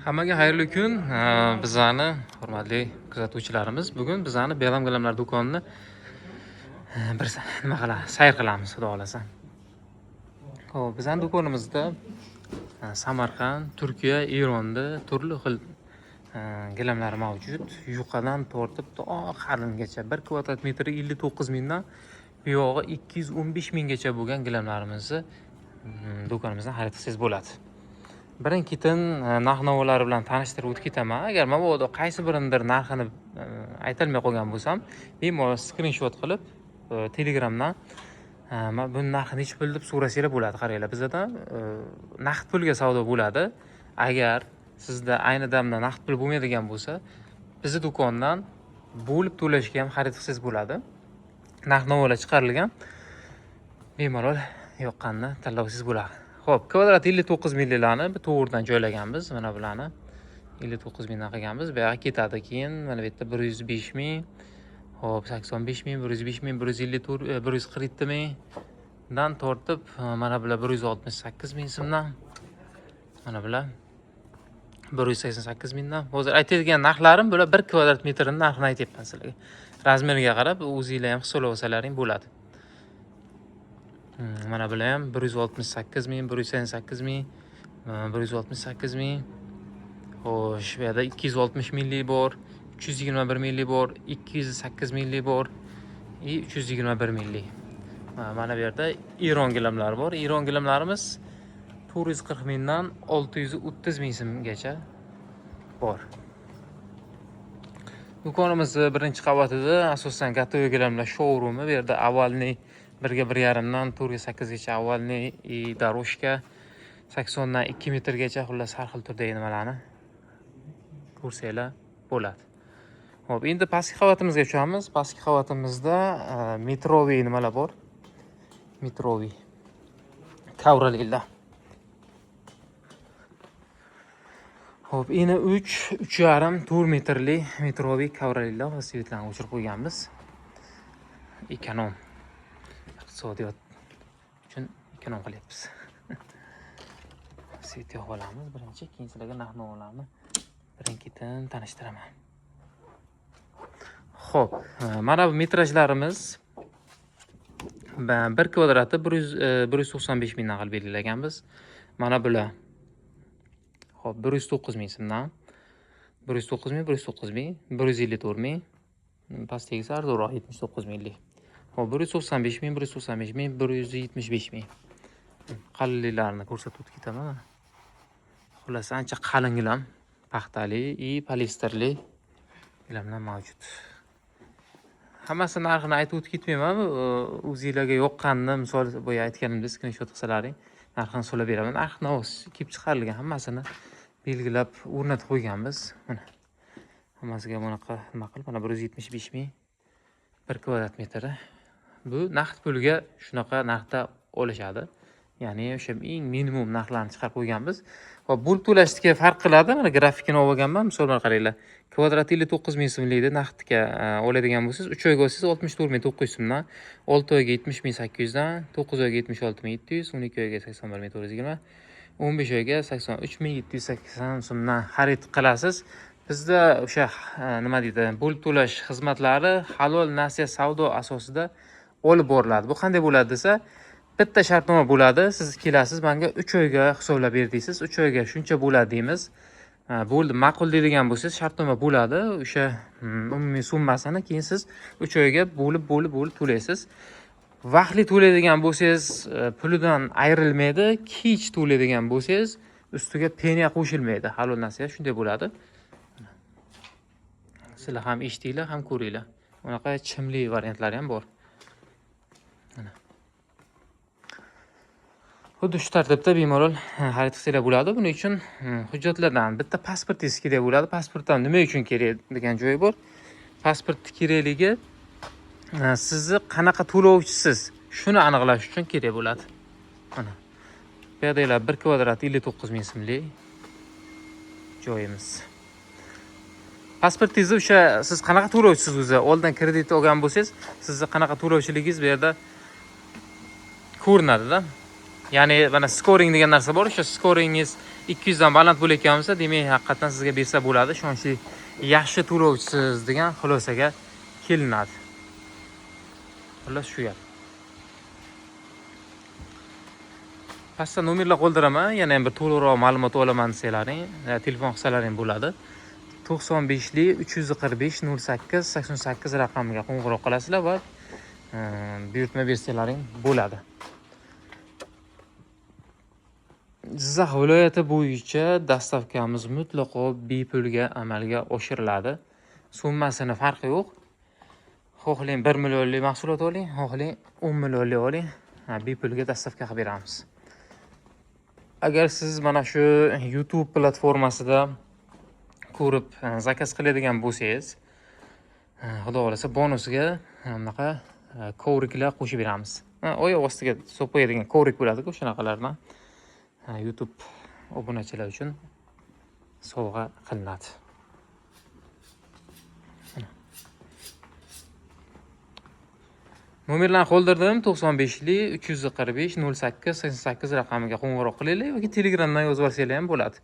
Hammaga xayrli kun. Bizani hurmatli kuzatuvchilarimiz, bugun bizani Belam gilamlar do'konini bir nima qilamiz, sayr qilamiz, xudo xohlasa. Xo'p, bizani do'konimizda Samarqand, Turkiya, Eronda turli xil gilamlar mavjud. Yuqadan tortib to qalingacha 1 kvadrat metri 59 mingdan bu yog'i 215 minggacha bo'lgan gilamlarimizni do'konimizdan xarid qilsangiz bo'ladi. Birin ketin narx navolari bilan tanishtirib o'tib ketaman. Agar mabodo qaysi birinidir narxini aytolmay qolgan bo'lsam, bemalol skrinshot qilib Telegramdan buni narxi nechi pul deb so'rasanglar bo'ladi. Qaranglar, bizada naqd pulga savdo bo'ladi. Agar sizda ayni damda naqd pul bo'lmaydigan bo'lsa, bizni do'kondan bo'lib to'lashga ham xarid qilsangiz bo'ladi. Narx navolar chiqarilgan. Bemalol yoqqanini tanlab olsangiz bo'ladi. Xo'p, kvadrat 59 mingliklarni bir to'g'ridan joylaganmiz. Mana bularni 59 mingdan qilganmiz. Bu yoqqa ketadi. Keyin mana bu yerda 105 ming, xo'p, 85 ming, 105 ming, 154, 147 mingdan tortib, mana bular 168 ming so'mdan. Mana bular 188 mingdan. Hozir aytadigan narxlarim bular 1 kvadrat metrini narxini aytyapman sizlarga. Razmeriga qarab o'zinglar ham hisoblab olsalaring bo'ladi. Mana bular ham 168 ming, 188 ming, 168 ming. Xo'sh, bu yerda 260 minglik bor, 321 minglik bor, 208 minglik bor и 321 minglik. Mana bu yerda Eron gilamlari bor. Eron gilamlarimiz 440 mingdan 630 ming so'mgacha bor. Do'konimizni birinchi qavatida asosan готовый gilamlar showroomi. Bu yerda овальный birga bir yarimdan to'rtga sakkizgacha овальный и дорожка 80dan 2 metrgacha, xullas, har xil turdagi nimalarni ko'rsanglar bo'ladi. Xo'p, endi pastki qavatimizga tushamiz. Pastki qavatimizda метровый nimalar bor? Метровый ковролин lar. Xo'p, eni 3, 3,5, 4 metrli метровый ковролин lar va свет larni o'chirib qo'yganmiz. Эконом iqtisodiyot uchun эконом qilyapmiz. Свет yoqib olamiz birinchi, keyin sizlarga narx-navolarni birin-ketin tanishtiraman. Xo'p, mana bu metrajlarimiz 1 kvadrati 100 195 mingdan qilib belgilaganmiz. Mana bular. Xo'p, 109 ming so'mdan. 109 ming, 109 ming, 154 ming. Pastdagisi arzonroq 79 minglik. Xo'p, 195 ming, 195 ming, 175 ming. Qalinliklarini ko'rsatib o'tib ketaman mana. Xullas, ancha qalin gilam, paxtali и polyesterli gilamlar mavjud. Hammasi narxini aytib o'tib ketmayman. O'zinglarga yoqqanini, misol boya aytganimdek, skrinshot qilsalaring, narxini solib beraman. Narx navosi kelib chiqarilgan, hammasini belgilab o'rnatib qo'yganmiz. Mana hammasiga bunaqa nima qilib, mana 175 ming 1 kvadrat metri. Bu naqd pulga shunaqa narxda olishadi. Ya'ni o'sha eng minimum narxlarni chiqarib qo'yganmiz. Va bo'lib to'lashniki farq qiladi. Mana grafikini olib olganman. Misol mana qaranglar. Kvadrat 59 ming so'mlikni naqdga oladigan bo'lsangiz, 3 oyga olsangiz 64 ming 900 so'mdan, 6 oyga 70 ming 800 dan, 9 oyga 76 ming 700, 12 oyga 81 ming 420, 15 oyga 83 ming 780 so'mdan xarid qilasiz. Bizda o'sha nima deydi, bo'lib to'lash xizmatlari halol nasiya savdo asosida olib boriladi. Bu qanday bo'ladi desa, bitta shartnoma bo'ladi. Siz kelasiz, menga 3 oyga hisoblab ber deysiz. 3 oyga shuncha bo'ladi deymiz. Bo'ldi, ma'qul deydigan bo'lsangiz, shartnoma bo'ladi. O'sha umumiy summasini keyin siz 3 oyga bo'lib, bo'lib, bo'lib to'laysiz. Vaqtli to'laydigan bo'lsangiz, pulidan ayrilmaydi. Kech to'laydigan bo'lsangiz, ustiga penya qo'shilmaydi. Halol nasiya shunday bo'ladi. Sizlar ham eshitinglar, ham ko'ringlar. Unaqa chimli variantlari ham bor. Mana. Xuddi shu tartibda bemalol xarid qilsanglar bo'ladi. Buning uchun hujjatlardan bitta pasportingiz kerak bo'ladi. Pasport ham nima uchun kerak degan joyi bor. Pasport kerakligi sizni qanaqa to'lovchisiz, shuni aniqlash uchun kerak bo'ladi. Mana. Bu yerdagilar 1 kvadrat 59 ming so'mlik joyimiz. Pasportingizni o'sha siz qanaqa to'lovchisiz o'zi, oldin kredit olgan bo'lsangiz, sizni qanaqa to'lovchiligingiz bu yerda ko'rinadi-da. Ya'ni mana scoring degan narsa bor, o'sha scoringiz 200 dan baland bo'layotgan bo'lsa, demak haqiqatdan sizga bersa bo'ladi, ishonchli, yaxshi to'lovchisiz degan xulosaga kelinadi. Xullas shu gap. Pastda nomerlar qoldiraman, yana ham bir to'liqroq ma'lumot olaman desalaring, telefon qilsalaring bo'ladi. 95 345 08 88 raqamiga qo'ng'iroq qilasizlar va buyurtma bersalaring bo'ladi. Jizzax viloyati bo'yicha dastavkamiz mutlaqo bepulga amalga oshiriladi. Summasini farqi yo'q. Xohlang 1 millionlik mahsulot oling, xohlang 10 millionlik oling, bepulga dastavka qilib beramiz. Agar siz mana shu YouTube platformasida ko'rib zakaz qiladigan bo'lsangiz, xudo xohlasa bonusiga bunaqa kovriklar qo'shib beramiz. Oyoq ostiga solib qo'yadigan kovrik bo'ladi-ku, shunaqalardan YouTube obunachilar uchun sovg'a qilinadi. Nomerlarni qoldirdim. 95 345 08 88 raqamiga qo'ng'iroq qilinglar yoki Telegramdan yozib olsanglar ham bo'ladi.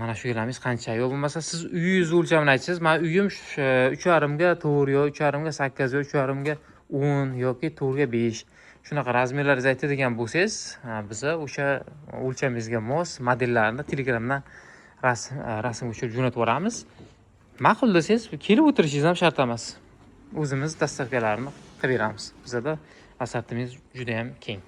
Mana shu yerlarimiz qancha? Yo bo'lmasa siz uyingiz o'lchamini aytsangiz, men uyim 3,5 ga 4 yo 3,5 ga 8 yo 3,5 ga 10 yoki 4 ga 5 shunaqa razmerlaringizni aytadigan bo'lsangiz, biza o'sha o'lchamingizga mos modellarni Telegramdan rasmga tushirib jo'natib yuboramiz. Ma'qul desangiz, kelib o'tirishingiz ham shart emas. O'zimiz dastavkalarni qilib beramiz. Bizada assortiment juda ham keng.